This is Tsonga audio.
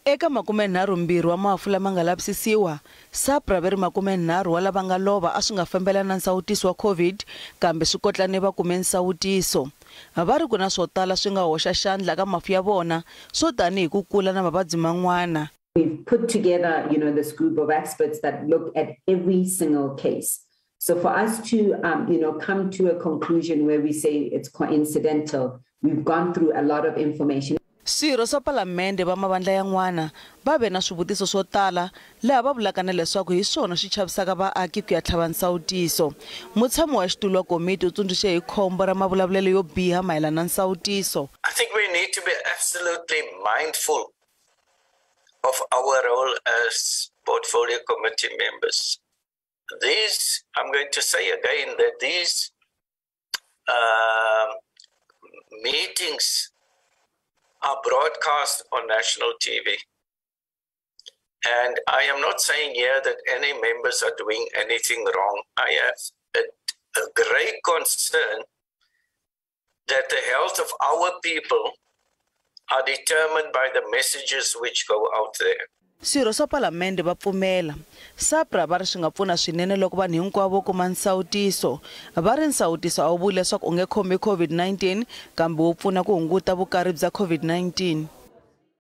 Eka 32 wa mafu lama nga lavisisiwa, SAHPRA va ri 30 wa lava nga lova a swi nga fambelani na nsawutiso wa COVID, kambe swi kotlane va kume nsawutiso. Va ri ku na swo tala swi nga hoxa xandla ka mafu ya vona, swo tanihi ku kula na mavabyi man'wana. We've put together this group of experts that look at every single case. So for us to come to a conclusion where we say it's coincidental, we've gone through a lot of information. Swirho swa palamende va mavandla yan'wana va ve na swivutiso swo tala laha va vulaka na leswaku hi swona swi chavisaka vaaki ku ya tlhava nsawutiso. Mutshami wa xitulu wa komiti u tsundzuxe hi khombo ra mavulavulelo yo biha mayelana na nsawutiso. I think we need to be absolutely mindful of our role as portfolio committee members. These, I'm going to say again that these meetings are broadcast on national TV. And I am not saying here that any members are doing anything wrong. I have a great concern that the health of our people are determined by the messages which go out there. Swirho swa palamende va pfumela. SAHPRA va ri swi nga pfuna swinene loko vanhu hinkwavo kuma nsawutiso. Va ri nsawutiso a wu vuli leswaku u nge khomi COVID-19, kambe wu pfuna ku hunguta vukari bya COVID-19.